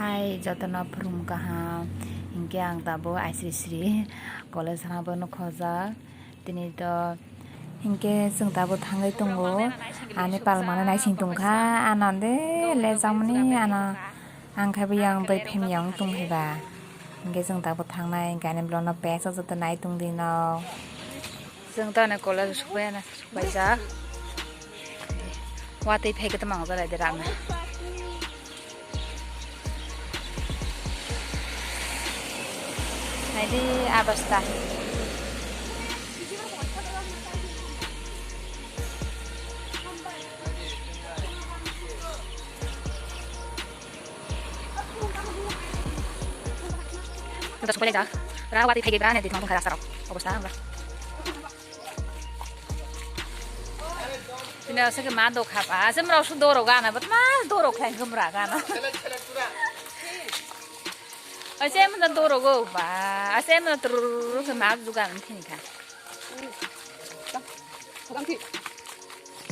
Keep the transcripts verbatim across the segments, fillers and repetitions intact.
Hai, jotono phrum kaham. Hinkhe ang tabuk aisri sri college thangna bono khojak. Tini to hinkhe chwng tabuk thangwi tongo. Ani pal mano naising tongkha. Ano de le jamani ano. Ang khai bo yang bai phemya wng tong phai ba. Hinkhe chwng tabuk thangnai. Hinkhe ani vlog no page o joto nai tong di no. Chwng to ani college o sokbai ano. Baijak. Watwi phai khe tamo ang jalai de rana. Naidi abasta. Udah supaya jak. Rawat di phai khe bra ne di tong kha rasta rok. Obostha. Bini aswk ma dok haba, aswk mrok su dorok gana, but ma dorok khlai gumra gana. Aswk mrok dorok go ba, aswk mrok tururu khe ma jugan thini kha.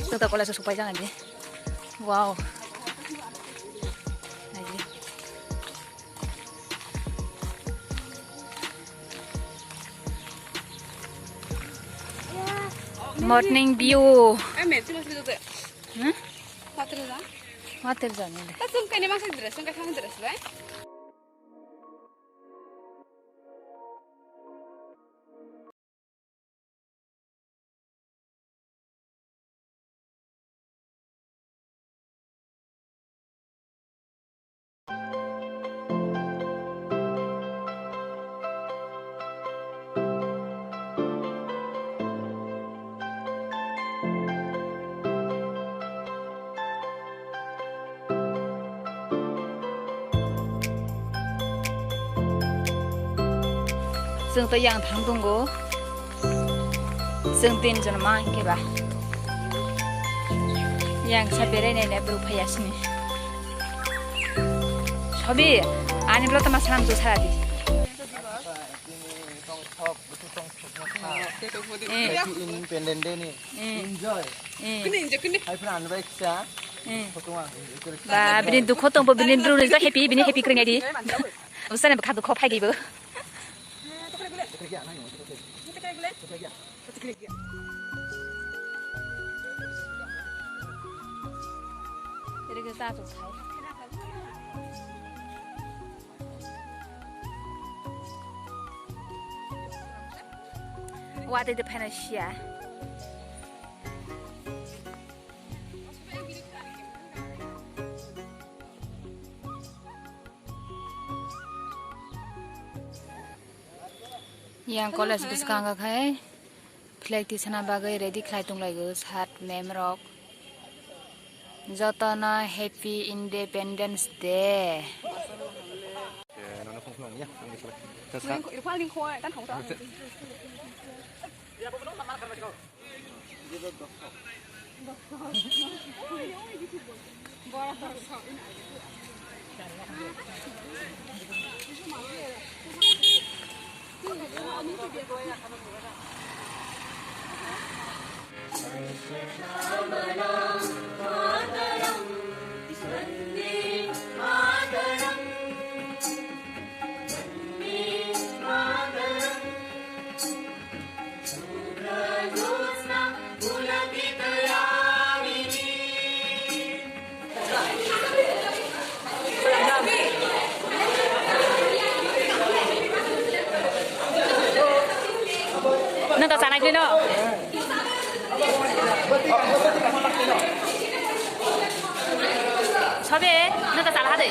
Tungta college o sokpai jang di. Wow. Naidi. Morning view. Hmm? Water jang ni. Chwng to yang thang tongo. Chwng tin jon ma hinkhe ba. Yang sa berai nai nai bwrwi phai ya sini. Sobi, ani vlog tama salam tu sara di. Eh. Independent day ni. Eh. Enjoy. Eh. Hai friend, ani bai kisa. Eh. Ba, bini dukho tongbo, bini bru ni to happy, bini happy kwrwng di. Usane bwkha dukho phai di bo. Watwi de phaina siya. Yang college bwskango khai flag tisana bagwi ready khlai tonglaio sir ma'am rok. Jotono Happy Independence Day. Nang ta sanai kri no. Sobe, nang ta sala hade.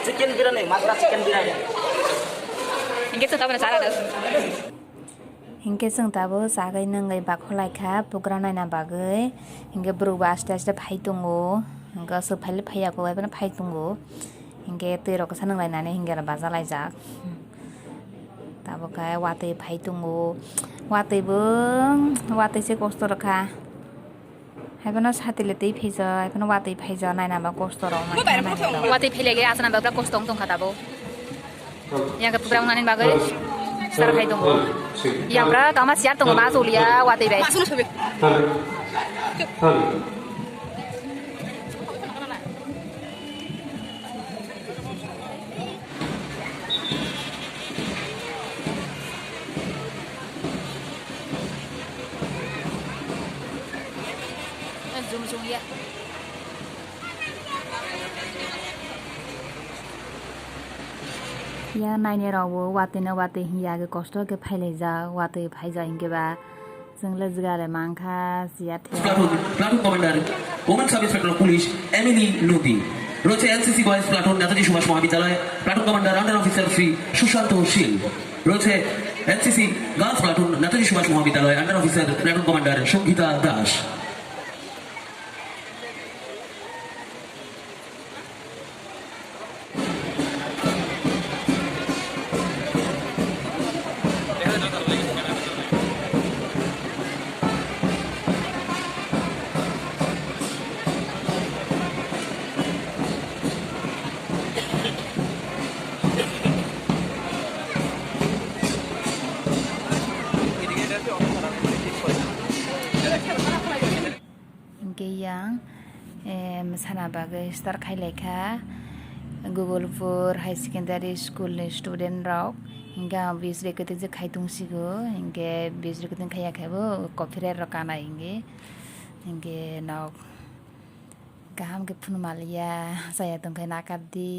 Chicken biryani, masala chicken biryani. Ingke tu tabana sala do. Hinkhe chwng tabuk chagwi nwngwi bakholaikha program naina bagwi. Hinkhe bwrwkbo aste aste phai tongo. Hinkhe aswk phaile phaiya kok, phai tongo. Hinkhe twi rok kisa nwnglainani hinkhe oro bachalaijak. Tabukhe watwi phai tongo. Watwi bo, watwi se kosto rwkha. Haiphano satile twi phaijo, haiphano watwi phaijo, naina ba kosto rok. Watwi phailaikhe aswk nang bagwi kosto wng tongkha tabuk. Yang khe program nani bagwi sar khai tongo. Yang pra tama siar tongo, ma sulia watwi bai. Aswk no sobi. Ya naini rok bo watwi no watwi hiya ke kosto ke phailaijak, watwi phaijak hinkhe ba chwng le jwgale mankha siya the. Platoon, Platoon Commander, Women Sub Inspector of Police, Emily Nodi. রয়েছে NCC boys platoon, Netaji Subhash Mahavidyalaya, platoon commander under officer Shri Sushanta Sheel. রয়েছে NCC girls platoon, Netaji Subhash Mahavidyalaya, under officer platoon commander Sangita Das. Hinkhe yang, em, sana bagwi start khai lai kha Gogolpur High Secondary School ni student rok. Hinkhe ang bis bai kwtwijak khai tongsigo. Hinkhe bis bai kwtwi khai ya khe bo copyright rok kanai hinkhe. Hinkhe nok kaham khe phunuma liya, chaya tongkhe nakar di.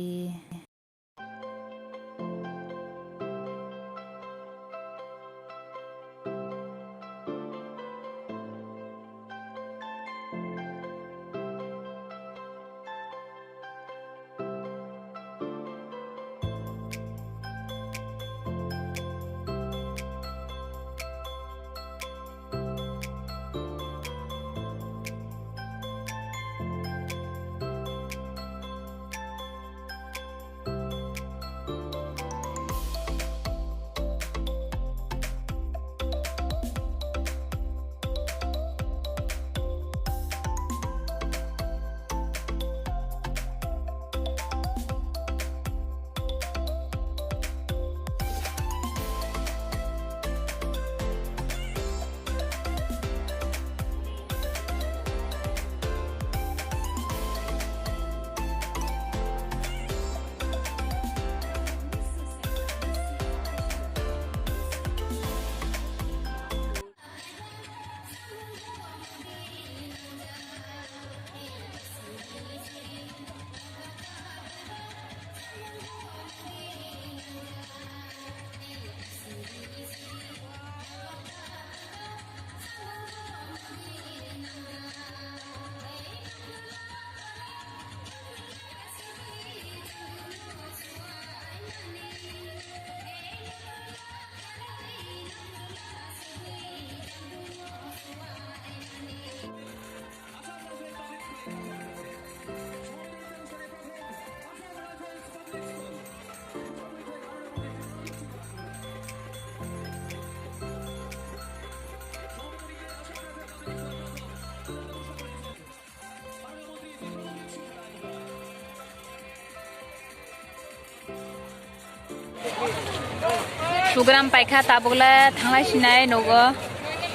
Program paikha tabukle thanglai sinai nogo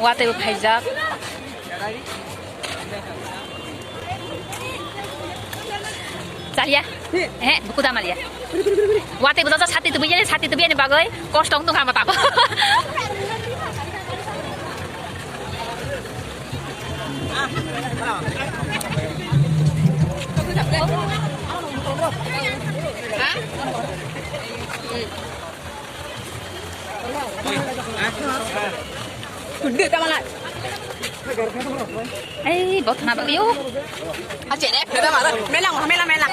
watwi bo phaijak. Chalia. He, buku damalia. Watwi bo jajak sati tubu yani, sati tubu yani bagwi kosto wng tongkha ma tabuk. Ei, bo thana bagwi o. Ache, eh, mela, mela, mela.